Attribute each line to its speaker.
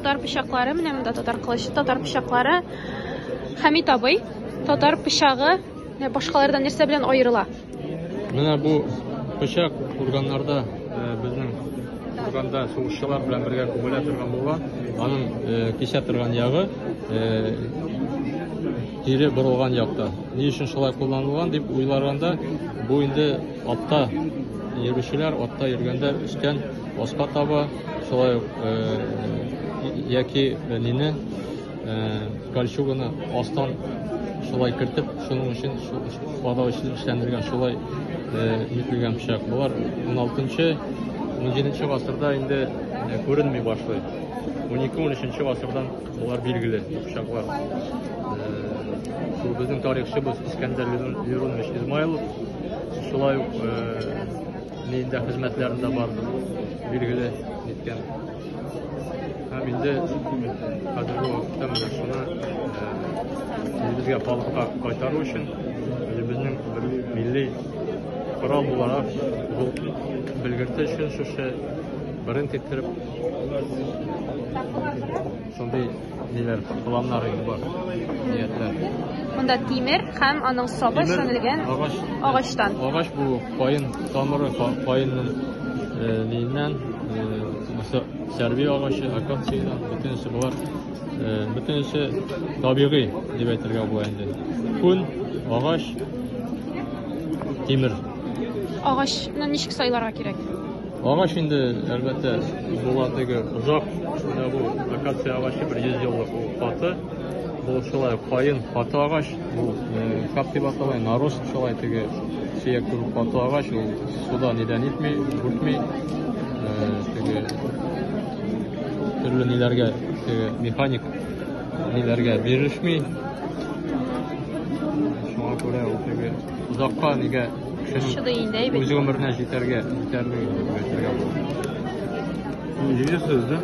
Speaker 1: Татар пычаклары, менә монда татар кылычы, татар пычаклары. Хәмит абый, татар пычагы башкалардан нәрсә белән аерыла?
Speaker 2: Менә бу пычак курганнарда безнең курганда сугышчылар белән бергә күмелә торган булган. Аның кисә торган ягы кире борылган якта. Ни өчен шулай кулланылган дип уйларганда, бу инде атта йөрүчеләр, атта йөргәндә өстән аска таба, шулай ук яки нине кольчуганы астан шулай кертеп, шуның өчен кадау өчен эшләнелгән шулай нителгән пычак. Болар 16-нчы, 17 гасырда инде күренми башлый. 12-13 гасырдан болар билгеле пычаклар. Бу безнең тарихчыбыз Искәндәр Леронович Измайлов шулай ук нинди хезмәтләрендә бар билгеле иткән. Һәм инде хәзерге вакытта менә шуны үзебезгә халыкка кайтару өчен үзебезнең бер милли корал буларак бу белгертү өчен шушы бренд иттереп шундый ниләр планнар инде бар, ниятләр.
Speaker 1: Монда тимер һәм аның сабы эшләнелгән агач, агачтан.
Speaker 2: Агач бу каен тамыры, каенның ниеннән, сәрби агачы, акациядән, бөтенесе болар, бөтенесе табигый дип әйтергә була инде. Күн, агач, тимер.
Speaker 1: Агачны ничек сайларга кирәк?
Speaker 2: Агач инде, әлбәттә, була теге озак, менә бу акация агачы бер 100 еллык ул каты. Бу шулай каен каты агач, бу кап дип атала, нарост шулай теге сөяк кебек каты агач, ул суда нидән итми, бүртми, теге төрле ниләргә, теге механик ниләргә бирешми. Шуңа күрә ул теге озакка нигә
Speaker 1: Чыдый инде, әйбәт.
Speaker 2: Үз гомеренә җитәргә, җитәрлек инде дип әйтергә була.
Speaker 3: Җиде сүз, да?